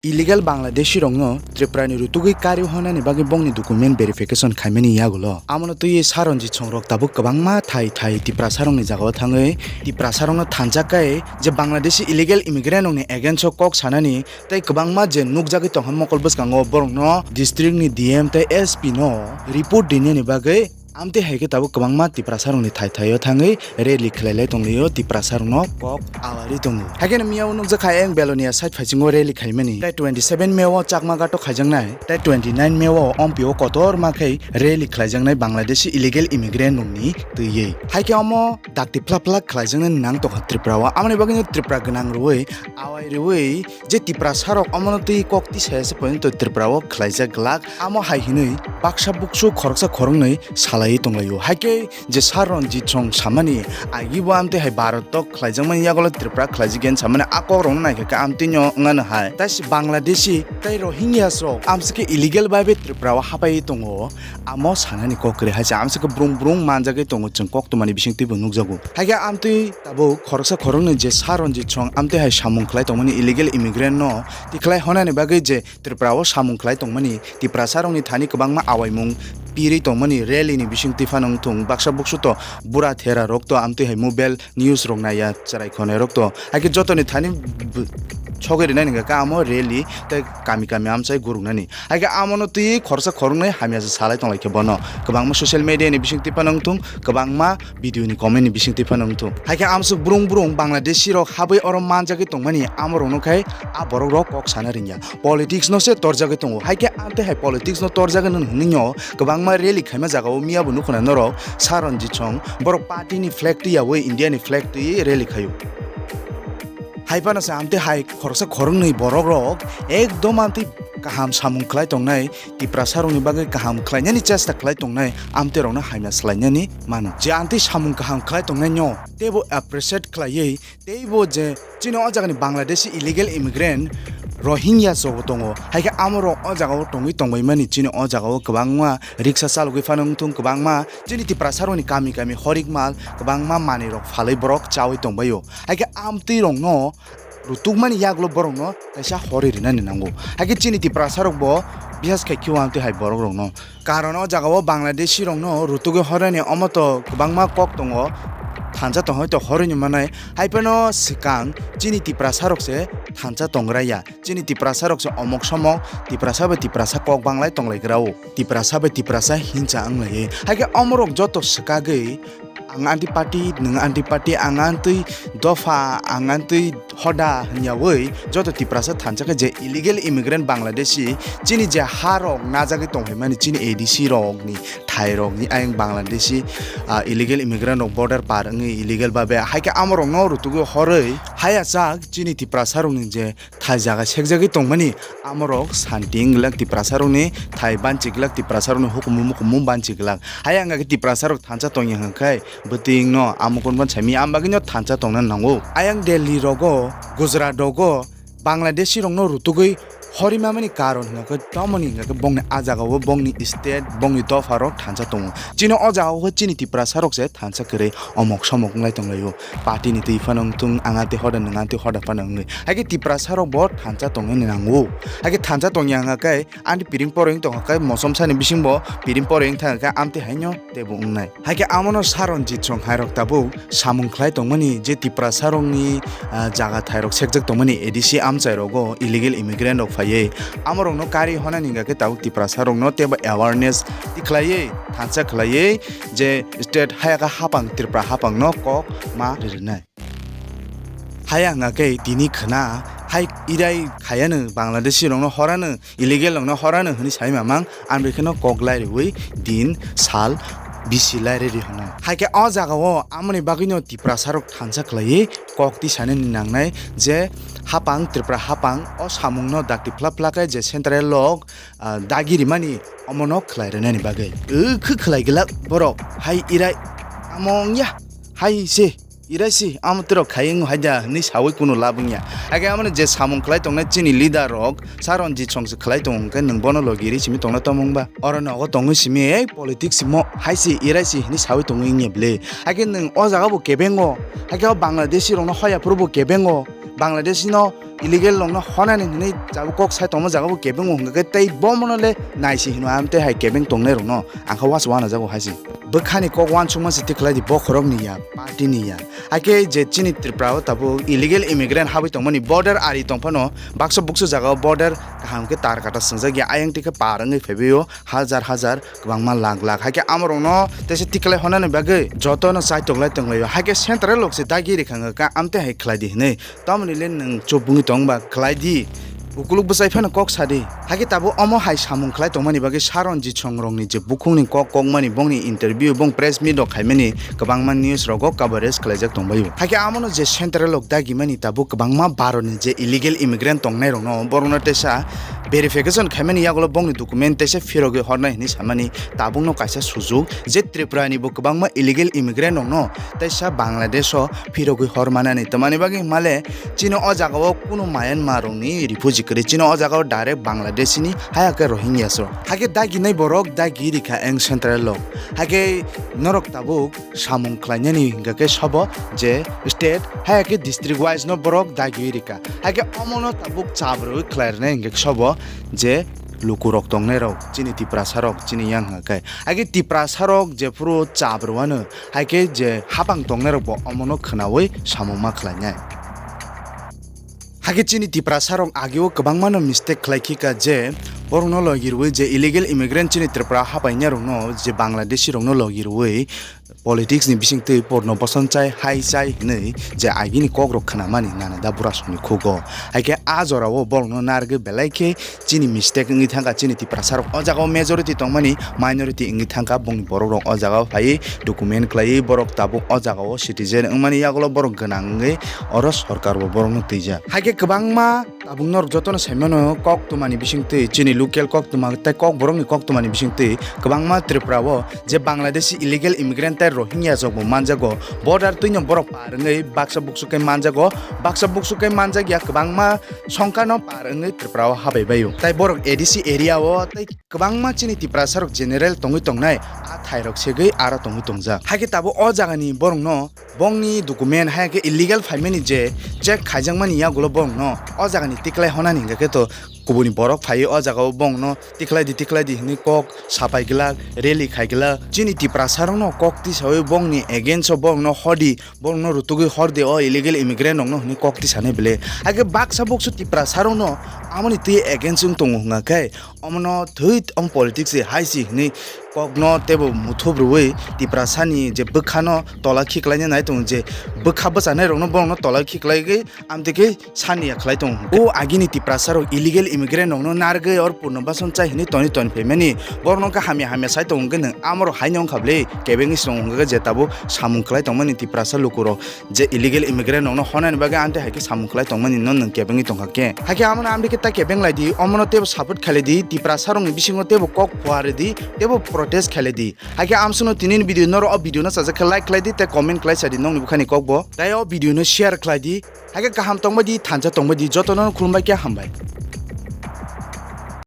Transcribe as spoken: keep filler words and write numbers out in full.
Illegal Bangladeshi rokno Tripura ni rutugwi kari honani bagwi bongni document verification khaimani yagulo. Amono twiwi Saronjit Song rok tabuk kwbangma thai thai Tiprasa rokni jagao thangwi Tiprasa rokno thansa kai je Bangladeshi illegal immigrant rokni against o kok sanani tei kwbangma je nukjagwi tongkha mokol bwskango borokno district ni D M tei S P no report rinani bagwi Amtwi hai khe tabuk kwbangma Tiprasa rokni thai thaio thangwi rally khlai lai tonglaio, Tiprasa rokno kok awari tongo. Hai kheno miyao nukjakha ayang Belonia side phaisingo rally khaimani. Tai twenty seven May o Chakma Ghat o khaijaknai, tai twenty nine May o Ompi o kotorma khai rally khlaijaknai Bangladeshi illegal immigrant rokni twiwi. Hai khe omo dakti phlak phlak khlaijaknai nang tongkha Tripura o. Amoni bagwino Tripura gwnang rwui, awai rwui, je Tiprasa rok omono twi kok tisaya se pointo Tripura o khlaijak glak. Amo hai hinwi baksa buksu khoroksa khoroknwi salaiwi tonglaio. Hai khe je Saronjit Song samani agi bo amtwi hai Bharat o khlaijakmani yagulo Tripura khlaijak gen samani a kok rokno naikha khe amtwi no wngano hai. Tai se Bangladeshi tei Rohingya rok amsike illegal bai bai Tripura o hapaiwi tongo. Amo sanani kok kwrwi hai se amsike brung brung manjagwi tongo chwng koktwmani bisingtwi bo nukjago. Hai khe amtwi tabuk khoroksa khoroknwi je Saronjit Song amtwi hai samung khlai tongmani illegal immigrant no tikhlai honani bagwi je Tripura o samung khlai tongmani Tiprasa rokni thani kwbangma awaimung pirwi tongmani rally ni bisingtwi phano wngthung baksa buksu to bura thera rok to amtwi hai mobile news rok naiya chwrai khonai rok to hai khe jotoni thani b-, sogwi rwnai nangkha khe amo rally tei kami kami amchai guruknani. Hai khe amono twi khoroksa khoroknwi hamya se salai tonglai khe bono. Kwbangma social media ni bisingtwi phano wngthung, kwbangma video ni comment ni bisingtwi phano wngthung. Hai khe amsuk brung brung Bangladeshi rok habwi oro manjagwi tongmani amorokno khai a borok rok kok sana ringya. Politics no se torjagwi tongo. Hai khe amtwi hai politics no torjagwi nwn hwnwi no kwbangma rally khaima jagao miya bo nukhuna norok Saronjit Song borok party ni flag twiyawi India ni flag twiwi rally khaio. Hai phano se amtwi hai khoroksa khoroknwi borok rok ekdom amtwi kaham samung khlai tongnai, Tiprasa rokni bagwi kaham khlainani chesta khlai tongnai, amtwi rokno hamya swlainani mano. Je amtwi samung kaham khlai tongnai no teibo appreciate khlaiwi teibo je chini o jagani Bangladeshi illegal immigrant Rohingya rokbo tongo. Hai khe amorok o jagao tongwi tongbaimani chini o jagao kwbangma riksa chalogwi phano wngthung, kwbangma chini Tiprasa rokni kami kami horikmal kwbangma manwi rok phalwi borok chawi tongbaio. Hai khe amtwi rokno rutukmani yagulo borokno kaisa horwi rinani nango. Hai khe chini Tiprasa rokbo bisas khai khe amtwi hai borok rokno. Karon o jagao Bangladeshi rokno rutugwi horani omo to kwbangma kok tongo. Thansa tong hoi to horwi ni manai. Hai phano swkang chini Tiprasa rok se thansa tongraya. Chini Tiprasa rok se omok somok Tiprasa bai Tiprasa kok banglai tonglai grao. Tiprasa bai Tiprasa hinsa wnglaiwi. Hai khe omorok joto swkagwi ang anti party, nwng anti party, ang anti dopha, ang anti hoda hwnyawi joto Tiprasa thansa khe je illegal immigrant Bangladeshi chini je ha rok najagwi tongphaimani chini A D C rokni thai rokni ayang Bangladeshi, ah, illegal immigrant rok border par wngwi illegal babe hai khe amorokno rutugwi horwi hayachak chini Tiprasa rokni je thai jaga sekjagwi tongmani, amorok santi wng glak Tiprasa rokni thai banchi glak Tiprasa rokni hukumu mukumu banchi glak. Hai ang khe Tiprasa rok thansa tongya hwnkhe bwtwing no amukun ban sami am bagwi no thansa tongna nango. Ayang Delhi rogo, Gujarat rogo Bangladeshi rokno rutugwi horwi mamani karon hwnkhe tamoni hwnkhe bongni a jagao bongni state bongni dopha rok thansa tongo. Chini o jagao chini Tiprasa rok se thansa kwrwi omok somok wnglai tonglaio. Party ni twi phano wngthung, ang atwi hoda nwng atwi hoda phano wngwi. Hai khe Tiprasa rok bo thansa tongwi nango. Hai khe thansa tongya wngkha khe ani piring poreng tongkha khe mosom sani bising bo piring poreng thangkha khe amtwi haino teibo wngnai. Hai khe amono Saronjit Song hai rok tabuk samung khlai tongmani je Tiprasa rokni, ah, jaga thai rok sekjak tongmani A D C amchai rogo illegal immigrant rok phaiwi amorokno kari honani hwnkha khe tabuk Tiprasa rokno teibo awareness tikhlaiwi thansa khlaiwi je state hayaka hapang Tripura hapangno kok ma rirwnai. Haya wngkha khe tini khwna hai irai khayano Bangladeshi rokno horano illegal rokno horano hwnwi sai mamang ang bai kheno kok lai rwui din sal bisi lai rwi hwnwi. Hai khe o jagao amoni bagwino Tiprasa rok thansa khlaiwi kok tisanani nangnai je hapang Tripura hapang o samungno dakti phla phla khe je central rok ah, dagi rimani omono khlai rwnani bagwi. Wkhe khlai glak borok hai irai amo wngya hai se irai se amo twrok khai wng hai da hwnwi sawi kunu lab wngya. Hakhe amoni je samung khlai tongnai chini leader rok Saronjit Song se khlai tongo hwnkhe nwng bono logi ri simi tongna tamo wngba? Oro nogo tongwi simi ei politics simo hai se irai se hwnwi sawi tongwi wngya bwle. Hakhe nwng o jaga bo kebengo, hakhe o Bangladeshi rokno hoya phuru bo kebengo, Bangladeshi no illegal rokno honani hinwi jabo kok sai tongma jaga bo kebeng o hwnkha khe tei bomono le naisi hino amtwi hai kebeng tongnai rokno ang kha wansuk wanajago hai se. Bwkhani kok wansukma se tikhlai di bokhorok ni ya, party ni ya. Hakhe je chini Tripura o tabuk illegal immigrant habwi tongmani border ari tongphano baksa buksa jaga o border kaham khe tar kata swngjak ya ayang tikhe par wngwi phaibai o hajar hajar kwbangma lakh lakh. Hakhe amorokno teisa tikhlai honani bagwi jotono chaitok lai tonglaio. Hakhe central rok se dagi rikha wngkha amtwi hai khlai di hinwi. Tamoni le nwng chubungwi tong ba khlai di. Ukuluk bwsai phano kok sa di. Hakhe tabuk omo hai samung khlai tongmani bagwi Saron Jisong rokni je bukhukni kok kokmani bongni interview bong press meet rok khaimani kwbangma news rogo coverage khlaijak tongbaio. Hakhe amono je central rok dagimani tabuk kwbangma Bharat ni je illegal immigrant tongnai rokno borokno teisa verification khaimani yagulo bongni document teisa phirogwi hornai hinwi samani tabukno kaisa sujuk je Tripura ni bo kwbangma illegal immigrant rokno teisa Bangladesh o phirogwi hor manani. Tamani bagwi himale chini o jaga o kunu Myanmar rokni refugee kwrwi, chini o jaga o direct Bangladeshi ni haya khe Rohingya rok. Hakhe daginai borok dagi rikha eng central rok. Hakhe norok tabuk samung khlainani hingkha khe sobo je state haya khe district wise no borok dagi rikha. Hakhe omono tabuk chabrwi khlai rwnai hingkha khe sobo je lukurok tongnai rok chini Tiprasa rok chini yang hingkha khe. Hakhe Tiprasa rok jephuru chabrwano, hakhe je hapang tongnai rok bo omono khwnaui samung ma khlainai. Hakhe chini Tiprasa rok ageo kwbangmano mistake khlai khika je borokno logi rwui je illegal immigrant chini Tripura hapainai rokno je Bangladeshi rokno logi rwui politics ni bisingtwi porno boson chai hai chai hinwi je agini kok rok khwnamani nana da burasongni khugo. Hakhe a jorao borokno narwgwi belai khe chini mistake wngwi thangkha, chini Tiprasa rok o jaga o majority tongmani minority wngwi thangkha, bongni borok rok o jaga o phaiwi document khlaiwi borok tabuk o jaga o citizen wngmani yagulo borok gwnang wngwi oro sorkar bo borok no twijak. Hakhe kwbangma tabuk norok jotono saimano kok twmani bisingtwi chini local kok twma tei kok borok ni kok twmani bisingtwi kwbangma Tripura o je Bangladeshi illegal immigrant tei Rohingya rok bo manjago, border twino borok par wngwi baksa buksu khe manjago, baksa buksu khe manjak ya kwbangma songkha no par wngwi Tripura o habai baio. Tai borok A D C area o tai kwbangma chini Tiprasa rok general tongwi tongnai, a thai rok segwi aro tongwi tongjak. Hakhe tabuk o jaga ni borok no bongni document hai khe illegal phaimani je check khaijakmani yagulo borok no o jaga ni tiklai honani hingkha khe to kubuni borok phaiwi o jaga o borok no tiklai di tiklai di hinwi kok sapai glak, rally khai glak. Chini Tiprasa rok no kok tisawi bongni against o borok no hodi, borok no rutugwi hor de o illegal immigrant rok no hinwi kok tisanai bele. Hakhe baksa buksu Tiprasa rok no amoni twi against wng tongo hwnga khe omono thwi omo politics se hai si hinwi kok no teibo muthup rwui Tiprasa ni je bwkha no tola khiklai nai tongo, je bwkha bwchanai rok no borok no tola khiklai gwi amtwi khe sani ya khlai tongo. O agini Tiprasa rok illegal immigrant rok no narwgwi or purno bason chai hinwi toni toni phaimani borok no khe hamya hamya sai tongo hwnkhe nwng amorok haino wngkha bwle kebengwi se tongo hwnkhe je tabuk samung khlai tongmani Tiprasa lukurok je illegal immigrant rok no honani bagwi amtwi hai khe samung khlai tongmani no nwng kebengwi tongkha khe. Hakhe amono amtwi khe ta kebeng lai di, omono teibo support khlai di, Tiprasa rok ni bisingo teibo kok phuarwi di, teibo protest khlai di. Hakhe amsukno tini ni video norok o video no chajak khe like khlai di tei comment khlai sa di nokni bwkhani kok bo. Tei o video no share khlai di. Hakhe kaham tongbai di, thansa tongbai di, jotono khulumbai khe hambai.